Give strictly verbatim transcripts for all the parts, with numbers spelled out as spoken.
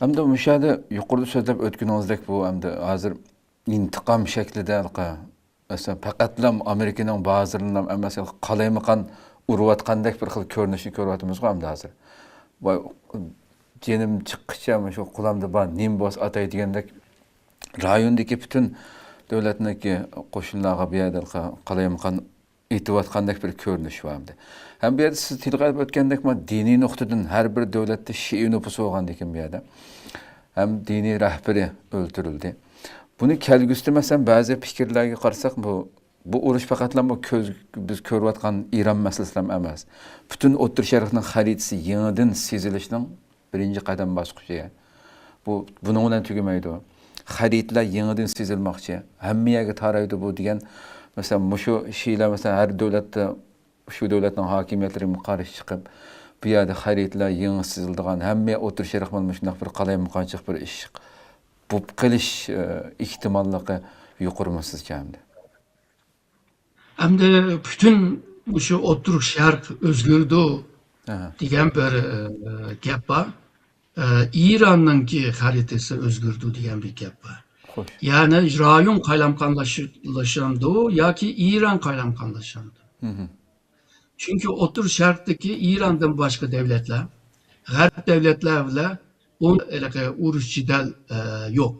ئەمدى مۇشۇ يەردە يۇقىرىدا سۆزلەپ ئۆتكىنىڭىزدەك، بۇ ئەمدى ھازىر ئىنتىقام شەكلىدە ھېلىقى، مەسىلەن، پەقەتلا ئامېرىكىنىڭ بازىرىنىلا ئەمەس، ھېلىقى قالايمىقان ئۇرۇۋاتقاندەك بىر خىل كۆرۈنۈشنى كۆرۈۋاتىمىزغۇ ئەمدى ھازىر. ۋاي، جېنىم چىققىچە مۇشۇ قولۇمدا بار، نېمە بولسا ئاتاي دېگەندەك رايوندىكى پۈتۈن دۆلەتنىڭكى قوشۇنلارغا بۇ يەردە ھېلىقى قالايمىقان ئېتىۋاتقاندەك بىر كۆرۈنۈش بار ئەمدى. ھەم بۇ يەردە سىز تىلغا ئېلىپ ئۆتكەندەكمۇ، دىنىي نۇقتىدىن ھەر بىر دۆلەتتە شىئە نوپۇسى بولغاندىكىن بۇ يەردە ھەم دىنىي رەھبىرى ئۆلتۈرۈلدى. بۇنى كەلگۈسىدە، مەسىلەن، بەزى پىكىرلەرگە قارىساق، بۇ، بۇ ئۇرۇش پەقەتلا بۇ كۆز، بىز كۆرۈۋاتقان ئىران مەسىلىسىلا ئەمەس. پۈتۈن ئوتتۇرا شەرقنىڭ خەرىتىسى يېڭىدىن سىزىلىشنىڭ بىرىنچى قەدەم باسقۇچى. بۇ، بۇنىڭ بىلەن تۈگىمەيدۇ. خەرىتىلەر يېڭىدىن سىزىلماقچى. ھەممە يەرگە تارايدۇ بۇ دېگەن. مەسىلەن، مۇشۇ شىئىلەر، مەسىلەن، ھەر دۆلەتتە، شۇ دۆلەتنىڭ ھاكىمىيەتلىرىگە قارشى چىقىپ، بۇ يەردە خەرىتىلەر يېڭى سىزىلىدىغان، ھەممە ئوتتۇرا شەرق بىلەن مۇشۇنداق بىر قالايمىقانچىلىق بىر ئىش بولۇپ قېلىش، ئە، ئېھتىماللىقى يۇقىرىمۇ سىزچە ئەمدى؟ ئەمدى پۈتۈن مۇشۇ ئوتتۇرا شەرق ئۆزگىرىدۇ ئەھە. دېگەن بىر، ئە، گەپ بار. ئە، ئىراننىڭكى خەرىتىسى ئۆزگىرىدۇ دېگەن بىر گەپ بار. خوش. يەنى رايون قالايمىقانلىشامدۇ ياكى ئىران قالايمىقانلىشامدۇ؟ مهم. چۈنكى ئوتتۇرا شەرقتىكى ئىراندىن باشقا دۆلەتلەر، غەرب دۆلەتلەر بىلەن ئۇ-، ھېلىقى ئۇرۇش جېدەل، ئە، يوق.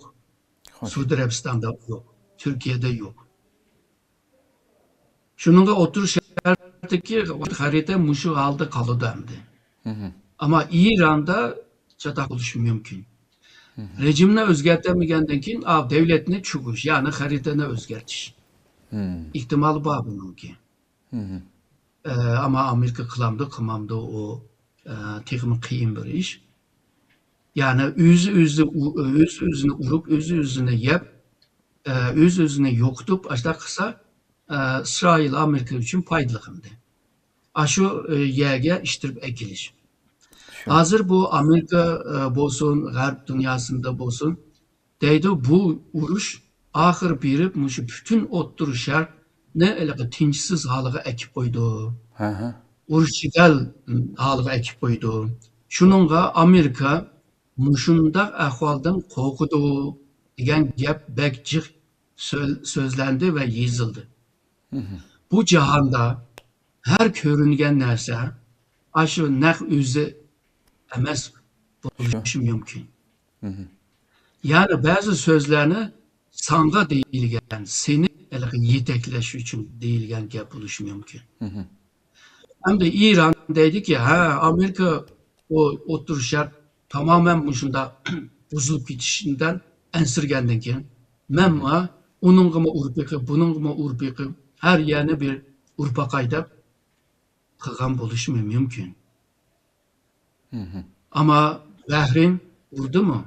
خوش. سئۇدى ئەرەبىستاندا يوق. تۈركىيەدە يوق. شۇنىڭغا ئوتتۇرا شەرقتىكى خەرىتە مۇشۇ ھالدا قالىدۇ ئەمدى. مهم. ئەمما ئىراندا چاتاق بولۇشى مۇمكىن. مهم. رېجىمنى ئۆزگەرتەلمىگەندىن كېيىن، ئا، دۆلەتنى چۈشۈرۈش، يەنى خەرىتىنى ئۆزگەرتىش مم. ئېھتىمالى بار بۇنىڭكى. مهم. ئە، ئەمما ئامېرىكا قىلامدۇ، قىلمامدۇ، ئۇ، ئە، تېخىمۇ قىيىن بىر ئىش. يەنى ئۆزى ئۆزى ئۇ-، ئۆز ئۆزىنى ئۇرۇپ، ئۆزى ئۆزىنى يەپ، ئە، ئۆز ئۆزىنى يوقىتىپ، ئاشۇنداق قىلسا، ئە، ئىسرائىل، ئامېرىكا ئۈچۈن پايدىلىق ئەمدى. ئاشۇ، ئە، يەرگە ئىتتىرىپ ئەكېلىش. شۇ. ھازىر بۇ ئامېرىكا، ئە، بولسۇن، غەرب دۇنياسىندا بولسۇن، دەيدۇ، بۇ ئۇرۇش ئاخىر بېرىپ مۇشۇ پۈتۈن ئوتتۇرا شەرقنى ھېلىقى تىنچسىز ھالىغا ئەكىپ قويىدۇ. ھە، ھە. ئۇرۇش جېدەل ھالىغا ئەكىپ قويىدۇ. شۇنىڭغا ئامېرىكا مۇشۇنداق ئەھۋالدىن قورقىدۇ دېگەن گەپ بەك جىق سۆل-، سۆزلەندى ۋە يېزىلدى. مهم. بۇ جاھاندا ھەر كۆرۈنگەن نەرسە ئاشۇ نەق ئۆزى ئەمەس بولۇشى شۇ. مۇمكىن. مهم. يەنى بەزى سۆزلەرنى ساڭا دېيىلگەن، سېنى ھېلىقى يېتەكلەش ئۈچۈن دېيىلگەن گەپ بولۇشى مۇمكىن. مهم. ئەمدى ئىران دەيدىكى، ھە، ئامېرىكا ئۇ ئوتتۇرا شەرق تامامەن مۇشۇنداق بۇزۇلۇپ كېتىشىدىن ئەنسىرىگەندىن كېيىن، مەنمۇ ئۇنىڭغىمۇ ئۇرۇپ بېقىپ، بۇنىڭغىمۇ ئۇرۇپ بېقىپ، ھەر يەرنى بىر ئۇرۇپ باقاي دەپ قىلغان بولۇشىمۇ مۇمكىن. مهم. ئەمما بەھرەين ئۇردىمۇ؟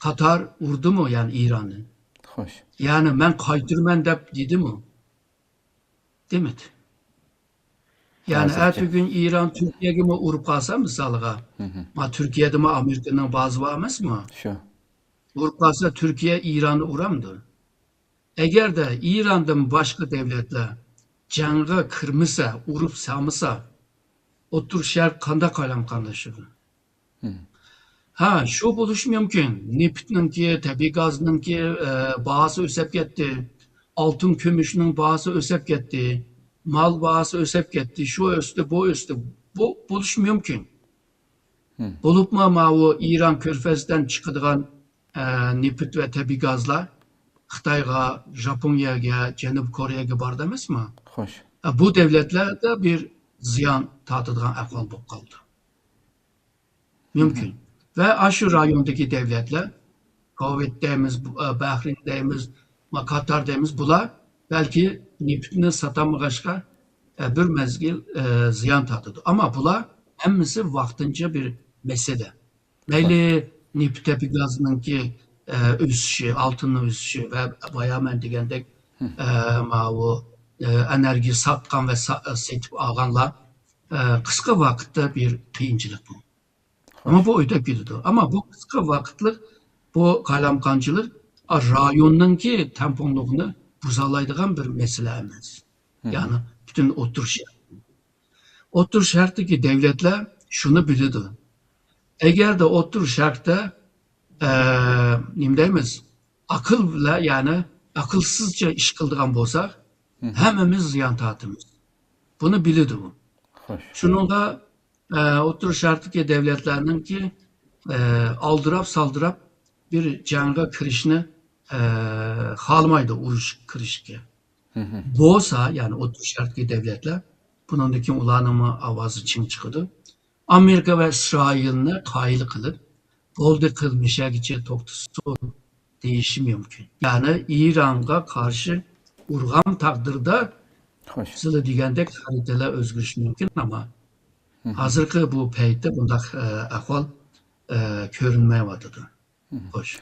قاتار ئۇردىمۇ، يەنى ئىراننى؟ خوش. يەنى مەن قايتۇرىمەن دەپ دېدىمۇ؟ دېمىدى. يەنى ھازىرچە. ئەتىگۈن ئىران تۈركىيەگىمۇ ئۇرۇپ قالسا، مىسالغا، مهم. ما تۈركىيەدىمۇ ئامېرىكىنىڭ بازىسى بار ئەمەسمۇ؟ شۇ. ئۇرۇپ قالسا، تۈركىيە ئىراننى ئۇرامدۇ؟ ئەگەردە ئىراندىن باشقا دۆلەتلەر جەڭگە كىرمىسە، ئۇرۇپ سالمىسا، ئوتتۇرا شەرق قانداق قالايمىقانلىشىدۇ؟ مم. ھە، شۇ بولۇشى مۇمكىن. نېفىتنىڭكى، تەبىئىي گازنىڭكى، ئە، باھاسى ئۆسۈپ كەتتى. ئالتۇن، كۈمۈشنىڭ باھاسى ئۆسۈپ كەتتى. مال باھاسى ئۆسۈپ كەتتى. شۇ ئۆستى، بۇ ئۆستى. بۇ بولۇشى مۇمكىن. مم. بولۇپمۇ ماۋۇ ئىران كۆرپەزدىن چىقىدىغان، ئە، نېفىت ۋە تەبىئىي گازلار خىتايغا، ژاپونىيەگە، جەنۇبىي كورېيەگە بارىدۇ ئەمەسمۇ؟ خوش. ئە، بۇ دۆلەتلەردە بىر زىيان تارتىدىغان ئەھۋال بولۇپ قالىدۇ. مۇمكىن. مم. ۋە ئاشۇ رايوندىكى دۆلەتلەر، كۇۋەيت دەيمىز، بۇ، ئە، بەھرەين دەيمىز، ما، قاتار دەيمىز، بۇلار بەلكى نېفىتنى ساتالمىغاچقا، ئە، بىر مەزگىل، ئە، زىيان تارتىدۇ. ئەمما بۇلار ھەممىسى ۋاقتىنچە بىر مەسىلە. مەيلى نېفىت، تەبىئىي گازنىڭكى، ئە، ئۆسۈشى، ئالتۇننىڭ ئۆسۈشى ۋە بايا مەن دېگەندەك، مم. ئە، ماۋۇ، ئە، ئېنېرگىيە ساتقان ۋە سا-، سېتىپ ئالغانلار، ئە، قىسقا ۋاقىتتا بىر قىيىنچىلىق بۇ. ئەمما بۇ ئۆتۈپ كېتىدۇ. ئەمما بۇ قىسقا ۋاقىتلىق بۇ قالايمىقانچىلىق، ئا، رايوننىڭكى تەڭپۇڭلۇقىنى بۇزالايدىغان بىر مەسىلە ئەمەس. مم. يەنى پۈتۈن ئوتتۇرا شەرق. ئوتتۇرا شەرقتىكى دۆلەتلەر شۇنى بىلىدۇ. ئەگەردە ئوتتۇرا شەرقتە، ئە، نېمە دەيمىز، ئاقىل بىلەن، يەنى ئاقىلسىزچە ئىش قىلىدىغان بولساق، ھەممىمىز زىيان تارتىمىز. بۇنى بىلىدۇ ئۇ. شۇنىڭغا، ئە، ئوتتۇرا شەرقتىكى دەۋلەتلەرنىڭكى، ئە، ئالدىراپ سالدىراپ بىر جەڭگە كىرىشنى، ئە، خالىمايدۇ، ئۇرۇشقا كىرىشكە. بولسا، يەنى ئوتتۇرا شەرقتىكى دەۋلەتلەر، بۇنىڭدىن كېيىن ئۇلارنىڭمۇ ئاۋازى چىڭ چىقىدۇ. ئامېرىكا ۋە ئىسرائىلنى قايىل قىلىپ، بولدى، قىل مىشەگىچە توختىسۇن دېيىشى مۇمكىن. يەنى ئىرانغا قارشى ئۇرغان تەقدىردە، سىلەر دېگەندەك خەرىتىلەر ئۆزگىرىشى مۇمكىن، ئەمما ھازىرقى بۇ پەيتتە بۇنداق، ئە، ئەھۋال، ئە، كۆرۈنمەيۋاتىدۇ. خوش.